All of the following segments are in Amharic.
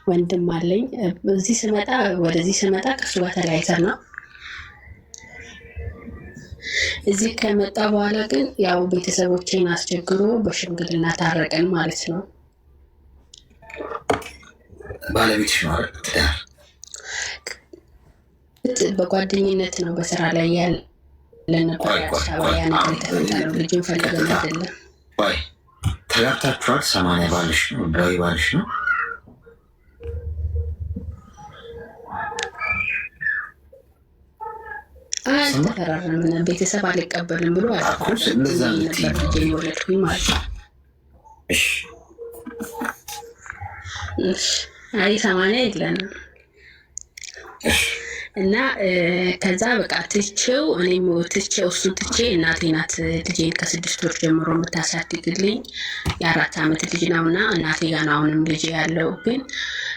ወንድም አለኝ። እዚህ ስመጣ ወደዚህ ስመጣ ከእሱ ጋር ተለያይተን ነው። እዚህ ከመጣ በኋላ ግን ያው ቤተሰቦቼን አስቸግሮ በሽምግልና ታረቀን ማለት ነው። ባለቤትሽ ነው አይደል? ትዳር በጓደኝነት ነው፣ በስራ ላይ ያለ ነበር። ቆይ ቆይ አዲስ አበባ ቆይ ያ ነገር አሁን የተፈጠረው ልጅን ፈልገን ቀጥታ አይደለም። ቆይ፣ ተጋብታችኋል? 80 ባልሽ ነው? ህጋዊ ባልሽ ነው? ስማ አልተፈራረምንም። ቤተሰብ አልቀበልም ብሎ እኮ እንደዛ አልተፈራረምንም የምትይኝ ነበር ነው። ልጄን የወለድኩኝ ማለት ነው። እሺ እሺ፣ አይ 80 የለንም። እሺ እና ከዛ በቃ ትቼው እኔም ትቼው እሱን ትቼ እናቴ ናት ልጄን ከ6 ወር ጀምሮ የምታሳድግልኝ። የ4 ዓመት ልጅ ነው እና እናቴ ጋር ነው አሁንም ልጅ ያለው። ግን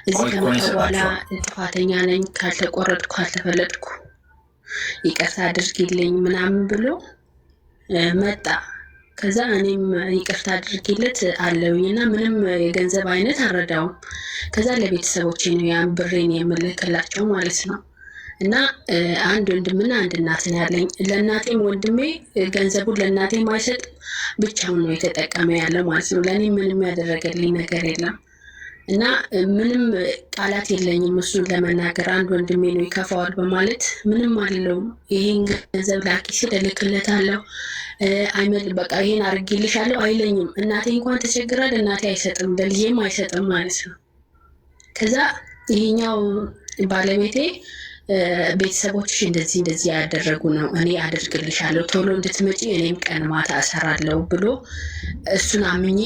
እዚህ ቆይ ቆይ ከመጣሁ በኋላ ይሰጣችኋል። ጥፋተኛ ነኝ፣ ካልተቆረጥኩ ካልተፈለጥኩ ይቅርታ አድርጊልኝ ምናምን ብሎ መጣ። ከዛ እኔም ይቅርታ አድርጊለት አለውኝ እና ምንም የገንዘብ አይነት አልረዳውም። ከዛ ለቤተሰቦቼ ነው ያን ብሬን የምልክላቸው ማለት ነው። እና አንድ ወንድምና አንድ እናት ነው ያለኝ። ለእናቴም ወንድሜ ገንዘቡን ለእናቴም አይሰጥም፣ ብቻውን ነው የተጠቀመ ያለው ማለት ነው። ለእኔ ምንም ያደረገልኝ ነገር የለም። እና ምንም ቃላት የለኝም እሱን ለመናገር። አንድ ወንድሜ ነው ይከፋዋል በማለት ምንም አልለውም። ይሄን ገንዘብ ላኪ ስል እልክለታለሁ። አይመል በቃ ይሄን አድርጌልሻለሁ አይለኝም። እናቴ እንኳን ተቸግራል፣ እናቴ አይሰጥም፣ ለልጄም አይሰጥም ማለት ነው። ከዛ ይሄኛው ባለቤቴ ቤተሰቦችሽ እንደዚህ እንደዚህ ያደረጉ ነው፣ እኔ አደርግልሻለሁ፣ ቶሎ እንድትመጪ እኔም ቀን ማታ እሰራለሁ ብሎ እሱን አምኜ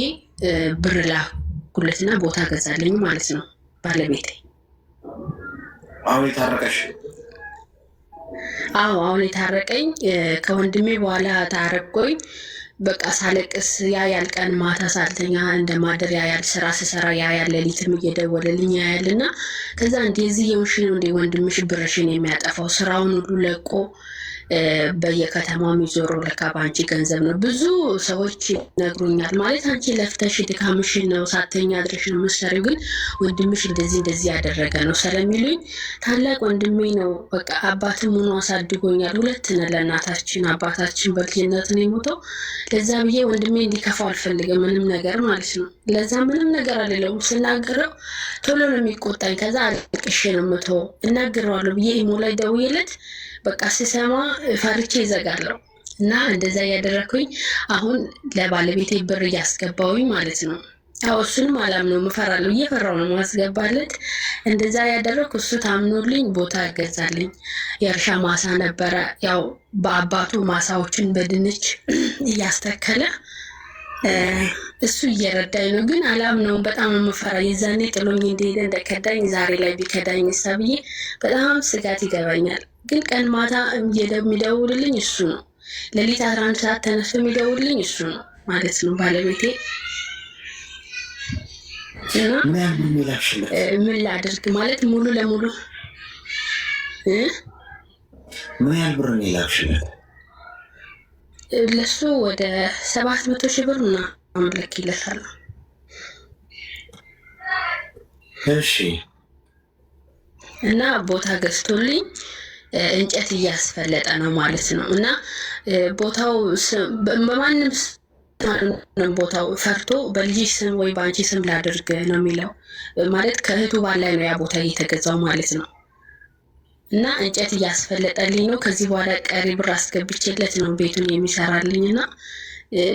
ብር ላኩለትና ቦታ ገዛልኝ ማለት ነው ባለቤቴ። አሁን የታረቀሽ? አዎ አሁን የታረቀኝ ከወንድሜ በኋላ ታረቆኝ። በቃ ሳለቅስ ያያል፣ ቀን ማታ ሳልተኛ እንደማደር ያያል፣ ስራ ስሰራ ያያል፣ ሌሊትም እየደወለልኝ ያያል። እና ከዛ እንደዚህ የውሽ ነው እንደ ወንድምሽ ብርሽን የሚያጠፋው ስራውን ሁሉ ለቆ በየከተማው የሚዞረው ለካ በአንቺ ገንዘብ ነው። ብዙ ሰዎች ይነግሩኛል። ማለት አንቺ ለፍተሽ ድካምሽን ነው ሳተኛ አድረሽ ነው የምትሰሪው፣ ግን ወንድምሽ እንደዚህ እንደዚህ ያደረገ ነው ስለሚሉኝ ታላቅ ወንድሜ ነው። በቃ አባትም ሆኖ አሳድጎኛል። ሁለት ነን ለእናታችን፣ አባታችን በልጅነት ነው የሞተው። ለዛ ብዬ ወንድሜ እንዲከፋው አልፈልግም፣ ምንም ነገር ማለት ነው። ለዛ ምንም ነገር አልለውም። ስናገረው ቶሎ ነው የሚቆጣኝ። ከዛ አልቅሼ ነው የምተወው። እናገረዋለሁ ብዬ ኢሞ ላይ ደውዬለት በቃ ስሰማ ፈርቼ ይዘጋለሁ። እና እንደዛ እያደረግኩኝ አሁን ለባለቤቴ ብር እያስገባውኝ ማለት ነው። ያው እሱንም አላምነውም፣ እፈራለሁ። እየፈራው ነው ማስገባለት። እንደዛ ያደረግኩ እሱ ታምኖልኝ ቦታ ያገዛልኝ የእርሻ ማሳ ነበረ። ያው በአባቱ ማሳዎችን በድንች እያስተከለ እሱ እየረዳኝ ነው። ግን አላምነውም፣ በጣም የምፈራ። የዛኔ ጥሎኝ እንደሄደ እንደከዳኝ ዛሬ ላይ ቢከዳኝ እሳ ብዬ በጣም ስጋት ይገባኛል። ግን ቀን ማታ የሚደውልልኝ እሱ ነው። ሌሊት 11 ሰዓት ተነስቶ የሚደውልልኝ እሱ ነው ማለት ነው ባለቤቴ። እና ምን ያህል ብር ነው የላክሽለት? ምን ላድርግ ማለት ሙሉ ለሙሉ እ ምን ያህል ብር ነው የላክሽለት? ለሱ ወደ 700,000 ብር ምናምን ልኬለታለሁ። እሺ እና ቦታ ገዝቶልኝ እንጨት እያስፈለጠ ነው ማለት ነው። እና ቦታው በማንም ቦታው ፈርቶ በልጅሽ ስም ወይ በአንቺ ስም ላድርግ ነው የሚለው። ማለት ከእህቱ ባል ላይ ነው ያ ቦታ እየተገዛው ማለት ነው። እና እንጨት እያስፈለጠልኝ ነው። ከዚህ በኋላ ቀሪ ብር አስገብቼለት ነው ቤቱን የሚሰራልኝ። እና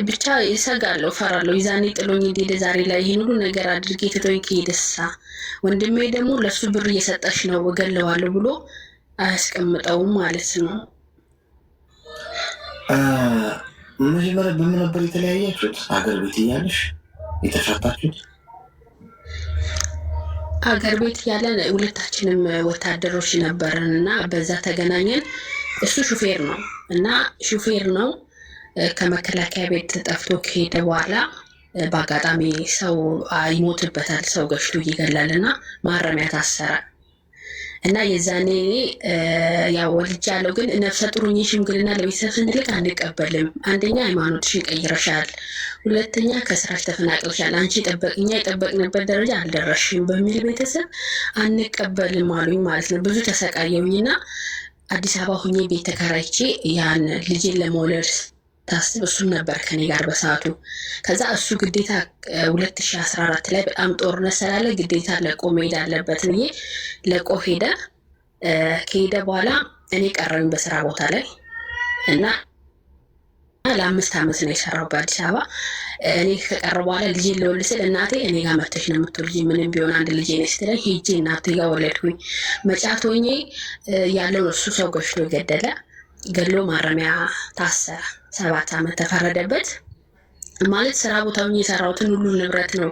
ብቻ እሰጋለሁ፣ እፈራለሁ። ይዛኔ ጥሎኝ እንደሄደ ዛሬ ላይ ይህን ሁሉ ነገር አድርጌ ትቶኝ ከሄደሳ፣ ወንድሜ ደግሞ ለእሱ ብር እየሰጠሽ ነው እገለዋለሁ ብሎ አያስቀምጠውም ማለት ነው። መጀመሪያ በምን ነበር የተለያያችሁት? አገር ቤት እያለሽ የተፋታችሁት? አገር ቤት ያለን ሁለታችንም ወታደሮች ነበርን እና በዛ ተገናኘን። እሱ ሹፌር ነው እና ሹፌር ነው ከመከላከያ ቤት ጠፍቶ ከሄደ በኋላ በአጋጣሚ ሰው ይሞትበታል፣ ሰው ገጭቶ ይገላል እና ማረሚያ ታሰረ። እና የዛኔ እኔ ያው ወልጃለሁ፣ ግን ነፍሰ ጡር ሆኜ ሽምግልና ለቤተሰብ ስንልክ አንቀበልም። አንደኛ ሃይማኖትሽን ቀይረሻል፣ ሁለተኛ ከስራሽ ተፈናቅለሻል፣ አንቺ እኛ የጠበቅንበት ደረጃ አልደረስሽም በሚል ቤተሰብ አንቀበልም አሉኝ ማለት ነው። ብዙ ተሰቃየሁኝና አዲስ አበባ ሁኜ ቤት ተከራይቼ ያን ልጄን ለመውለድ ታስብ እሱም ነበር ከኔ ጋር በሰዓቱ። ከዛ እሱ ግዴታ 2014 ላይ በጣም ጦርነት ስላለ ግዴታ ለቆ መሄድ አለበት ብዬ ለቆ ሄደ። ከሄደ በኋላ እኔ ቀረሁኝ በስራ ቦታ ላይ እና ለ5 ዓመት ነው የሰራው በአዲስ አበባ። እኔ ከቀረ በኋላ ልጄን ልወልድ ስል እናቴ እኔ ጋር መተሽ ነው የምትወልጂ፣ ምንም ቢሆን አንድ ልጄ ነች ስትለኝ ሄጄ እናቴ ጋር ወለድኩኝ። መጫት ሆኜ ያለውን እሱ ሰው ገጭቶ ገደለ። ገሎ ማረሚያ ታሰረ። 7 ዓመት ተፈረደበት። ማለት ስራ ቦታ የሰራሁትን ሁሉ ንብረት ነው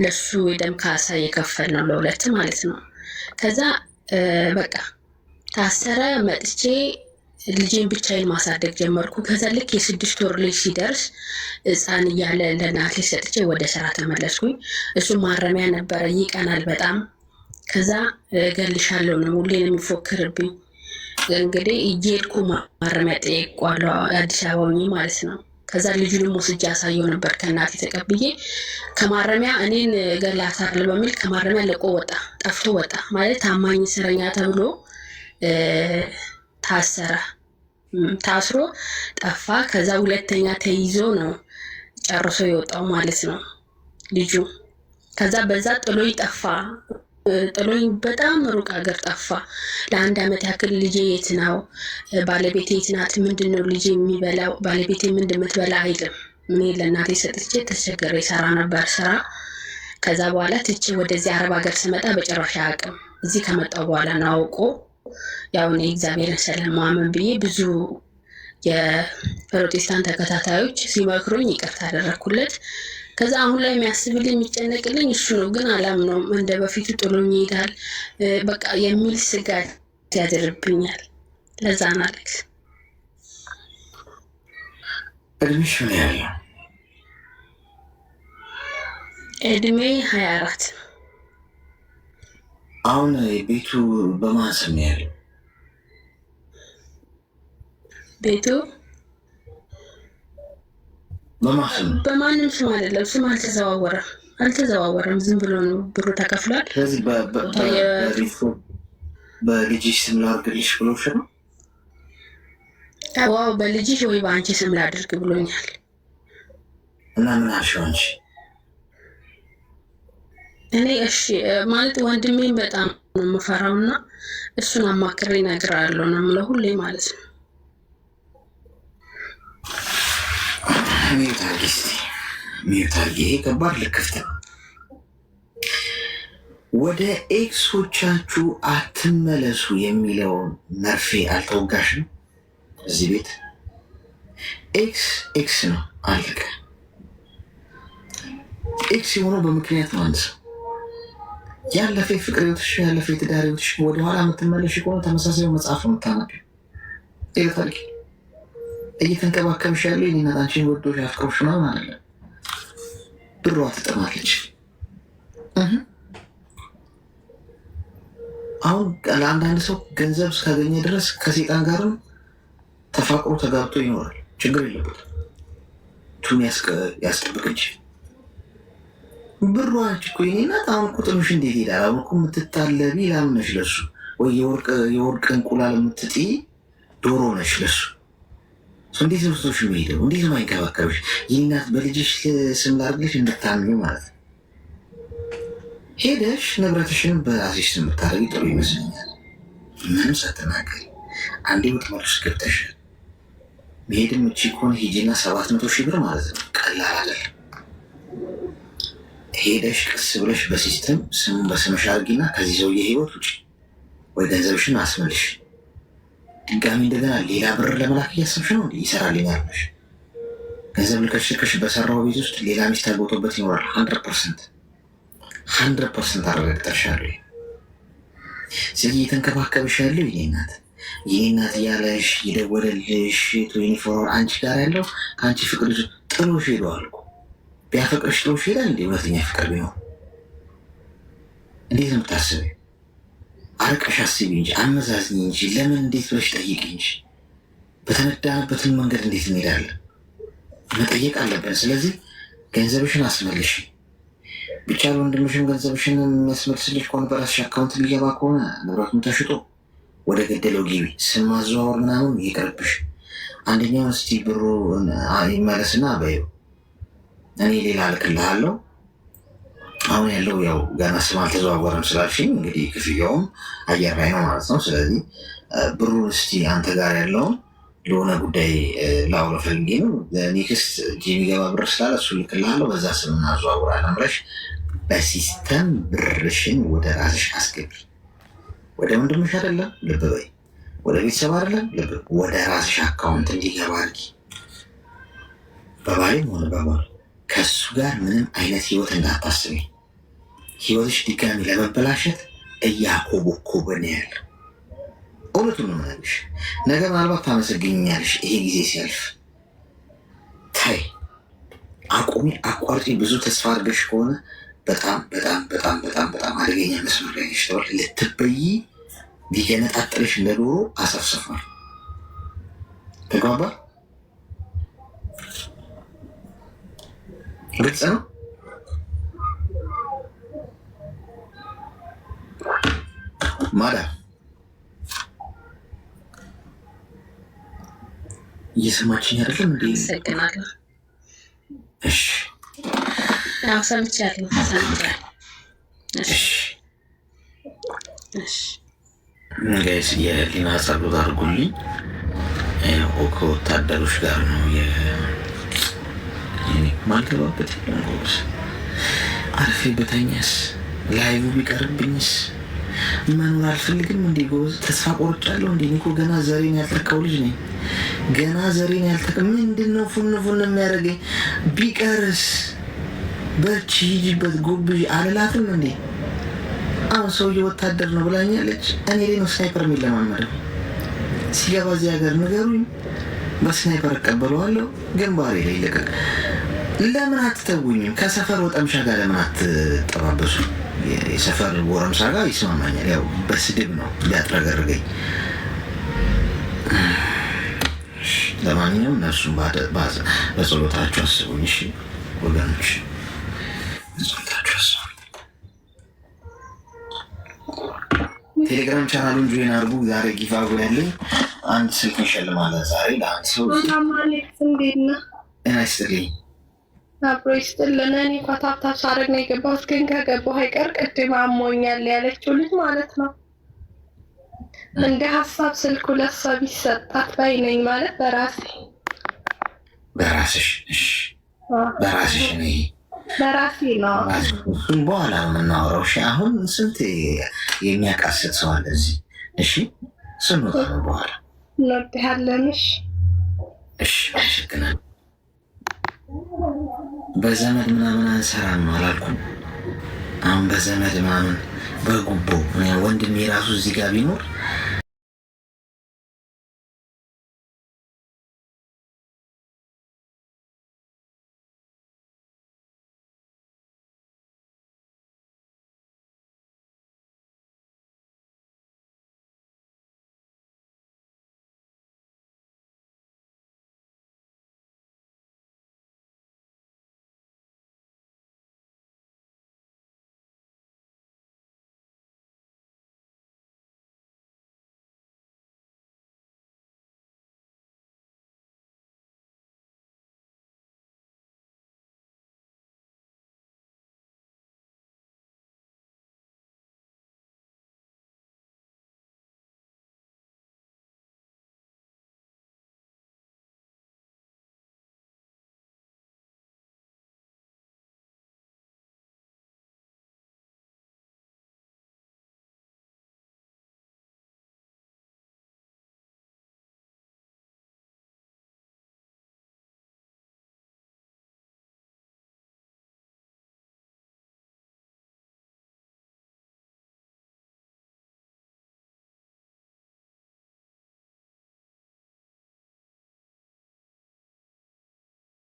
ለሱ የደም ካሳ የከፈል ነው ለሁለት ማለት ነው። ከዛ በቃ ታሰረ። መጥቼ ልጄን ብቻዬን ማሳደግ ጀመርኩ። ከዛ ልክ የ6 ወር ልጅ ሲደርስ ሕፃን እያለ ለእናቴ ሰጥቼ ወደ ስራ ተመለስኩኝ። እሱ ማረሚያ ነበረ፣ ይቀናል በጣም። ከዛ እገልሻለሁ ነው ሁሌ የሚፎክርብኝ። እንግዲህ እየሄድኩ ማረሚያ ጠይቄዋለሁ፣ አዲስ አበባ ሆኜ ማለት ነው። ከዛ ልጁንም ወስጄ አሳየው ነበር ከእናቴ ተቀብዬ። ከማረሚያ እኔን እገላታለሁ በሚል ከማረሚያ ለቆ ወጣ፣ ጠፍቶ ወጣ። ማለት ታማኝ እስረኛ ተብሎ ታሰረ። ታስሮ ጠፋ። ከዛ ሁለተኛ ተይዞ ነው ጨርሶ የወጣው ማለት ነው ልጁ። ከዛ በዛ ጥሎኝ ጠፋ። ጥሎኝ በጣም ሩቅ ሀገር ጠፋ። ለአንድ ዓመት ያክል ልጄ የት ነው? ባለቤቴ የት ናት? ምንድን ነው ልጄ የሚበላው? ባለቤቴ ምንድን የምትበላ አይልም። እኔ ለእናቴ ሰጥቼ ተቸገረ ይሰራ ነበር ስራ። ከዛ በኋላ ትቼ ወደዚህ አረብ ሀገር ስመጣ በጭራሽ አያውቅም። እዚህ ከመጣው በኋላ ነው አውቆ፣ ያው እኔ እግዚአብሔርን ስለማመን ብዬ ብዙ የፕሮቴስታንት ተከታታዮች ሲመክሩኝ ይቅርታ አደረግኩለት። ከዛ አሁን ላይ የሚያስብልኝ የሚጨነቅልኝ እሱ ነው። ግን አላምነውም። እንደ በፊቱ ጥሎኝ ይሄዳል በቃ የሚል ስጋት ያድርብኛል። ለዛ ነው አሌክስ። እድሜሽ ምን ያህል ነው? እድሜ 24። አሁን ቤቱ በማን ስም ነው ያለው? ቤቱ በማን ስም ነው? በማንም ስም አይደለም። ስም አልተዘዋወረም አልተዘዋወረም። ዝም ብሎ ነው ብሩ ተከፍሏል። ስለዚህ በልጅሽ ስም ላድርግልሽ ብሎሽ ነው? Wow፣ በልጅሽ ወይ በአንቺ ስም ላድርግ ብሎኛል። እና ምን አልሽው አንቺ? እኔ እሺ ማለት ወንድሜን በጣም ነው የምፈራው እና እሱን አማክሬ እነግርሃለሁ ነው የምለው ሁሌ ማለት ነው። Mute አድርጊ እስኪ፣ mute አድርጊ። ይሄ ከባድ ልክፍት ነው። ወደ ex ኦቻችሁ አትመለሱ የሚለውን መርፌ አልተወጋሽም? እዚህ ቤት ex ex ነው፣ አለቀ። Ex የሆነው በምክንያት ነው። አንድ ሰው ያለፈ የፍቅር ህይወትሽ፣ ያለፈ የትዳር ህይወትሽ ወደኋላ የምትመለሽ ከሆነ ተመሳሳይ መጽሐፍ ነው የምታነቢው። ታሪክ እየተንከባከብሽ ያለው የኔ እናት አንቺን ወዶሽ አፍቅሮሽ ምናምን አይደለም። ብሯ ትጥማለች። አሁን ለአንዳንድ ሰው ገንዘብ እስካገኘ ድረስ ከሴጣን ጋርም ተፋቅሮ ተጋብቶ ይኖራል። ችግር የለበትም። ቱን ያስጠብቅ እንጂ ብሯ አንቺ እኮ የኔ እናት አሁን እኮ ጥሎሽ እንዴት ይላል? አሁን እኮ የምትታለቢ ላም ነሽ ለሱ፣ ወይ የወርቅ እንቁላል የምትጥይ ዶሮ ነሽ ለሱ። እንዴት ነው ትቶሽ የሚሄደው? እንዴት ነው አይንከባከብሽ? ይህ እናት በልጅሽ ስም ላድርግልሽ እንድታምኚው ማለት ነው። ሄደሽ ንብረትሽን በራስሽ ስም ብታደርጊ ጥሩ ይመስለኛል። ምንም ሳትናገሪ አንዴ ወጥመድ ውስጥ ገብተሻል። መሄድም እቺ ከሆነ ሂጂና 700,000 ብር ማለት ነው፣ ቀላል አይደለም። ሄደሽ ቀስ ብለሽ በ system ስሙን በስምሽ አድርጊና ከዚህ ሰውዬ ህይወት ውጭ ወይ ገንዘብሽን አስመልሽ። ድጋሚ እንደገና ሌላ ብር ለመላክ እያሰብሽ ነው። ይሰራልኛል ብለሽ ገንዘብ ልከሽ ልከሽ በሰራው ቤት ውስጥ ሌላ ሚስት አግብቶበት ይኖራል። 100%፣ 100% አረጋግጠልሻለሁ። ስለዚህ እየተንከባከብሽ ያለው የኔ እናት የኔ እናት እያለሽ የደወለልሽ 24 አንቺ ጋር ያለው ከአንቺ ፍቅር ጥሎሽ ሄደዋል እኮ። ቢያፈቅርሽ ጥሎሽ ሄዳል እንዴ? እውነተኛ ፍቅር ቢሆን እንዴት ነው የምታስቢው? አርቀሽ አስቢ እንጂ አመዛዝኝ እንጂ ለምን እንዴት ብለሽ ጠይቂ እንጂ በተነዳንበትን መንገድ እንዴት እንሄዳለን? መጠየቅ አለብን። ስለዚህ ገንዘብሽን አስመልሽ። ብቻ ወንድምሽን ገንዘብሽን የሚያስመልስልሽ ከሆነ፣ በራስሽ account የሚገባ ከሆነ፣ ንብረቱን ተሽጦ ወደ ገደለው ግቢ። ስም ማዘዋወር ምናምን ይቅርብሽ። አንደኛው እስቲ ብሩ ይመለስና በይው፣ እኔ ሌላ እልክልሃለሁ። አሁን ያለው ያው ገና ስም አልተዘዋወረም ስላልሽኝ እንግዲህ ክፍያውም አየር ላይ ነው ማለት ነው። ስለዚህ ብሩን እስቲ አንተ ጋር ያለውን ለሆነ ጉዳይ ላውለው ፈልጌ ነው። Next የሚገባ ብር ስላለ እሱ እልክልሃለሁ። በዛ ስም እናዘዋውራለን ብለሽ በ system ብርሽን ወደ ራስሽ አስገቢ። ወደ ወንድምሽ አይደለም፣ ልብ በይ፣ ወደ ቤተሰብ አይደለም፣ ልብ፣ ወደ ራስሽ account እንዲገባ አድርጊ። በባሌም ሆነ በባል ከእሱ ጋር ምንም አይነት ህይወት እንዳታስቢ። ህይወትሽ ድጋሚ ለመበላሸት እያኮበኮበ ነው ያለው። እውነቱን ነው የምነግርሽ። ነገ ምናልባት ታመሰግኛለሽ ይሄ ጊዜ ሲያልፍ። ታይ፣ አቁሚ፣ አቋርጪ። ብዙ ተስፋ አድርገሽ ከሆነ በጣም በጣም በጣም በጣም በጣም አደገኛ መስመር ላይ ነሽ። ተባል ልትበይ ሊገነጣጥልሽ እንደ ዶሮ አሰፍስፏል። ተግባባ? ግልጽ ነው። ማዳ እየሰማችኝ አይደለም እንዴ? አመሰግናለሁ። እሺ። አዎ፣ ሰምቻለሁ፣ ሰምቻለሁ። እሺ። እሺ። እሺ። Guys፣ የህሊና ጸሎት አድርጉልኝ። ያው ከወታደሮች ጋር ነው፣ ማልገባበት የለም ጎበዝ። አርፌ በተኛስ፣ live ቢቀርብኝስ፣ መኖር አልፈልግም እንዴ ጎበዝ? ተስፋ ቆርጫለሁ እንዴ? እኔ እኮ ገና ዘሬን ያልተካው ልጅ ነኝ። ገና ዘሬን ያልተካ፣ ምንድን ነው ፉን ፉን የሚያደርገኝ? ቢቀርስ በርቺ፣ ሂጂበት፣ ጎብዢ አልላትም እንዴ? አሁን ሰውዬ ወታደር ነው ብላኛለች። እኔ ላይ ነው sniper የሚለማመደው። ሲገባ እዚህ ሀገር ንገሩኝ፣ በ sniper እቀበለዋለሁ። ግንባሬ ላይ ይለቀቅ። ለምን አትተውኝም? ከሰፈር ወጠምሻ ጋር ለምን አትጠባበሱ? የሰፈር ጎረምሳ ጋር ይስማማኛል። ያው በስድብ ነው ሊያጥረገርገኝ። ለማንኛውም እነሱን በጸሎታችሁ አስቡኝ። እሺ ወገኖች፣ በጸሎታችሁ አስቡኝ። ቴሌግራም ቻናሉን join አድርጉ። ዛሬ giveaway ያለኝ አንድ ስልክ እንሸልማለን። ዛሬ ለአንድ ሰው። አሌክስ፣ እንዴት ነህ? ጤና ይስጥልኝ። አብሮ ይስጥልን። እኔ እንኳ tap tap ሳደርግ ነው የገባሁት፣ ግን ከገባሁ አይቀር ቅድም አሞኛል ያለችው ልጅ ማለት ነው፣ እንደ ሀሳብ ስልኩ ለእሷ ቢሰጣት ባይ ነኝ፣ ማለት በራሴ። በራስሽ? እሺ፣ በራስሽ ነው። በራሴ ነው። እሱን በኋላ ነው የምናወራው። እሺ፣ አሁን ስንት የሚያቃስት ሰው አለ እዚህ። እሺ፣ ስንወጣ ነው በኋላ። እንወድሃለን። እሺ። እሺ፣ አመሰግናለሁ። በዘመድ ምናምን አንሰራም አላልኩም። አሁን በዘመድ ምናምን በጉቦ ወንድሜ ራሱ እዚህ ጋር ቢኖር